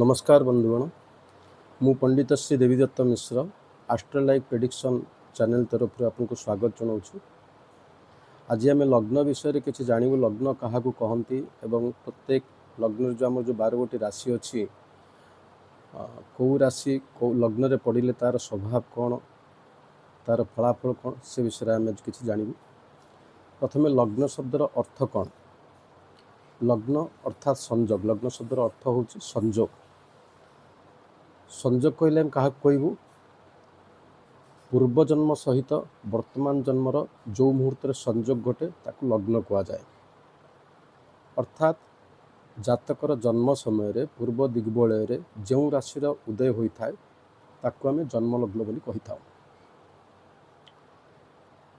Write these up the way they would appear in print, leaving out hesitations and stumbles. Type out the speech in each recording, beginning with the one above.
ନମସ୍କାର ବନ୍ଧୁଗଣ, ମୁଁ ପଣ୍ଡିତ ଶ୍ରୀ ଦେବୀଦତ୍ତ ମିଶ୍ର ଆଷ୍ଟ୍ରୋଲାଇଫ୍ ପ୍ରେଡ଼ିକ୍ସନ୍ ଚ୍ୟାନେଲ୍ ତରଫରୁ ଆପଣଙ୍କୁ ସ୍ୱାଗତ ଜଣାଉଛି। ଆଜି ଆମେ ଲଗ୍ନ ବିଷୟରେ କିଛି ଜାଣିବୁ। ଲଗ୍ନ କାହାକୁ କହନ୍ତି ଏବଂ ପ୍ରତ୍ୟେକ ଲଗ୍ନରେ ଯେଉଁ ଆମର ଯେଉଁ 12 ଗୋଟି ରାଶି ଅଛି, କେଉଁ ରାଶି କେଉଁ ଲଗ୍ନରେ ପଡ଼ିଲେ ତା'ର ସ୍ୱଭାବ କ'ଣ, ତା'ର ଫଳାଫଳ କ'ଣ, ସେ ବିଷୟରେ ଆମେ ଆଜି କିଛି ଜାଣିବୁ। ପ୍ରଥମେ ଲଗ୍ନ ଶବ୍ଦର ଅର୍ଥ କ'ଣ? ଲଗ୍ନ ଅର୍ଥାତ୍ ସଂଯୋଗ। ଲଗ୍ନ ଶବ୍ଦର ଅର୍ଥ ହେଉଛି ସଂଯୋଗ। ସଂଯୋଗ କହିଲେ ଆମେ କାହାକୁ କହିବୁ? ପୂର୍ବଜନ୍ମ ସହିତ ବର୍ତ୍ତମାନ ଜନ୍ମର ଯେଉଁ ମୁହୂର୍ତ୍ତରେ ସଂଯୋଗ ଘଟେ, ତାକୁ ଲଗ୍ନ କୁହାଯାଏ। ଅର୍ଥାତ୍ ଜାତକର ଜନ୍ମ ସମୟରେ ପୂର୍ବ ଦିଗ୍ବଳୟରେ ଯେଉଁ ରାଶିର ଉଦୟ ହୋଇଥାଏ, ତାକୁ ଆମେ ଜନ୍ମଲଗ୍ନ ବୋଲି କହିଥାଉ।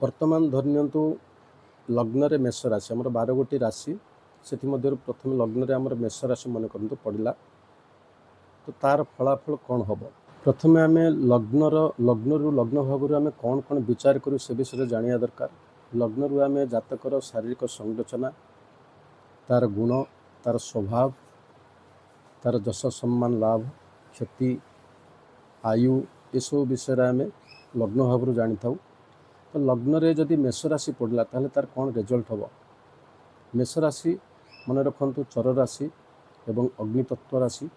ବର୍ତ୍ତମାନ ଧରି ନିଅନ୍ତୁ, ଲଗ୍ନରେ ମେଷ ରାଶି। ଆମର 12 ଗୋଟି ରାଶି, ସେଥିମଧ୍ୟରୁ ପ୍ରଥମେ ଲଗ୍ନରେ ଆମର ମେଷ ରାଶି ମନେ କରନ୍ତୁ ପଡ଼ିଲା, ତ ତାର ଫଳାଫଳ କ'ଣ ହେବ? ପ୍ରଥମେ ଆମେ ଲଗ୍ନରୁ, ଲଗ୍ନ ଭାବରୁ ଆମେ କ'ଣ କ'ଣ ବିଚାର କରୁ, ସେ ବିଷୟରେ ଜାଣିବା ଦରକାର। ଲଗ୍ନରୁ ଆମେ ଜାତକର ଶାରୀରିକ ସଂରଚନା, ତାର ଗୁଣ, ତାର ସ୍ୱଭାବ, ତାର ଯଶ, ସମ୍ମାନ, ଲାଭ, କ୍ଷତି, ଆୟୁ, ଏସବୁ ବିଷୟରେ ଆମେ ଲଗ୍ନ ଭାବରୁ ଜାଣିଥାଉ। ତ ଲଗ୍ନରେ ଯଦି ମେଷ ରାଶି ପଡ଼ିଲା, ତାହେଲେ ତାର କ'ଣ ରେଜଲ୍ଟ ହେବ? ମେଷ ରାଶି ମନେ ରଖନ୍ତୁ ଚର ରାଶି ଏବଂ ଅଗ୍ନିତତ୍ତ୍ୱ ରାଶି।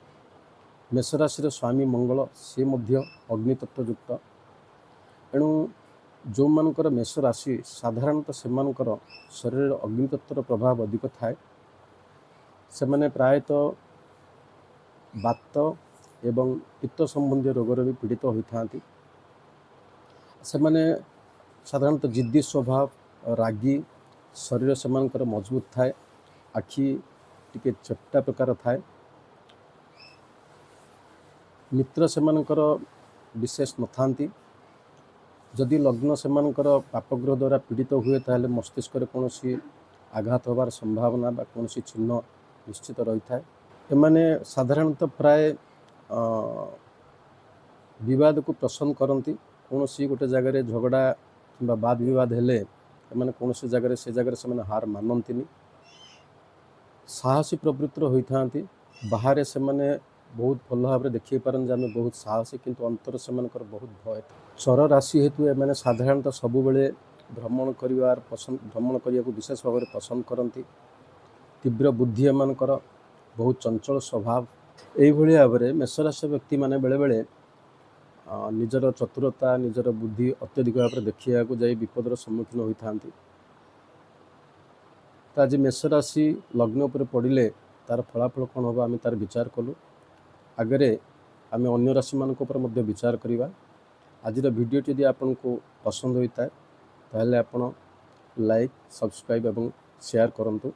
ମେଷ ରାଶିର ସ୍ୱାମୀ ମଙ୍ଗଳ, ସେ ମଧ୍ୟ ଅଗ୍ନିତତ୍ତ୍ୱଯୁକ୍ତ। ଏଣୁ ଯେଉଁମାନଙ୍କର ମେଷ ରାଶି, ସାଧାରଣତଃ ସେମାନଙ୍କର ଶରୀରରେ ଅଗ୍ନିତତ୍ତ୍ୱର ପ୍ରଭାବ ଅଧିକ ଥାଏ। ସେମାନେ ପ୍ରାୟତଃ ବାତ ଏବଂ ପିତ୍ତ ସମ୍ବନ୍ଧୀୟ ରୋଗରେ ବି ପୀଡ଼ିତ ହୋଇଥାନ୍ତି। ସେମାନେ ସାଧାରଣତଃ ଜିଦ୍ଦି ସ୍ୱଭାବ, ରାଗି, ଶରୀର ସେମାନଙ୍କର ମଜବୁତ ଥାଏ, ଆଖି ଟିକେ ଚେପ୍ଟା ପ୍ରକାର ଥାଏ। ମିତ୍ର ସେମାନଙ୍କର ବିଶେଷ ନଥାନ୍ତି। ଯଦି ଲଗ୍ନ ସେମାନଙ୍କର ପାପଗ୍ରହ ଦ୍ୱାରା ପୀଡ଼ିତ ହୁଏ, ତାହେଲେ ମସ୍ତିଷ୍କରେ କୌଣସି ଆଘାତ ହେବାର ସମ୍ଭାବନା ବା କୌଣସି ଚିହ୍ନ ନିଶ୍ଚିତ ରହିଥାଏ। ଏମାନେ ସାଧାରଣତଃ ପ୍ରାୟ ବିବାଦକୁ ପସନ୍ଦ କରନ୍ତି। କୌଣସି ଗୋଟେ ଜାଗାରେ ଝଗଡ଼ା କିମ୍ବା ବାଦ ବିବାଦ ହେଲେ ଏମାନେ କୌଣସି ଜାଗାରେ, ସେ ଜାଗାରେ ସେମାନେ ହାର ମାନନ୍ତିନି। ସାହସୀ ପ୍ରବୃତ୍ତିର ହୋଇଥାନ୍ତି। ବାହାରେ ସେମାନେ ବହୁତ ଭଲ ଭାବରେ ଦେଖାଇ ପାରନ୍ତି ଯେ ଆମେ ବହୁତ ସାହସୀ, କିନ୍ତୁ ଅନ୍ତର ସେମାନଙ୍କର ବହୁତ ଭୟ ଥାଏ। ଚର ରାଶି ହେତୁ ଏମାନେ ସାଧାରଣତଃ ସବୁବେଳେ ଭ୍ରମଣ କରିବାକୁ ବିଶେଷ ଭାବରେ ପସନ୍ଦ କରନ୍ତି। ତୀବ୍ର ବୁଦ୍ଧି ଏମାନଙ୍କର, ବହୁତ ଚଞ୍ଚଳ ସ୍ୱଭାବ। ଏଇଭଳି ଭାବରେ ମେଷରାଶି ବ୍ୟକ୍ତିମାନେ ବେଳେବେଳେ ନିଜର ଚତୁରତା, ନିଜର ବୁଦ୍ଧି ଅତ୍ୟଧିକ ଭାବରେ ଦେଖିବାକୁ ଯାଇ ବିପଦର ସମ୍ମୁଖୀନ ହୋଇଥାନ୍ତି। ତ ଆଜି ମେଷ ରାଶି ଲଗ୍ନ ଉପରେ ପଡ଼ିଲେ ତାର ଫଳାଫଳ କ'ଣ ହେବ, ଆମେ ତାର ବିଚାର କଲୁ। ଆଗରେ ଆମେ ଅନ୍ୟ ରାଶିମାନଙ୍କ ଉପରେ ମଧ୍ୟ ବିଚାର କରିବା। ଆଜିର ଭିଡ଼ିଓଟି ଯଦି ଆପଣଙ୍କୁ ପସନ୍ଦ ହୋଇଥାଏ, ତାହେଲେ ଆପଣ ଲାଇକ୍, ସବସ୍କ୍ରାଇବ୍ ଏବଂ ସେୟାର କରନ୍ତୁ।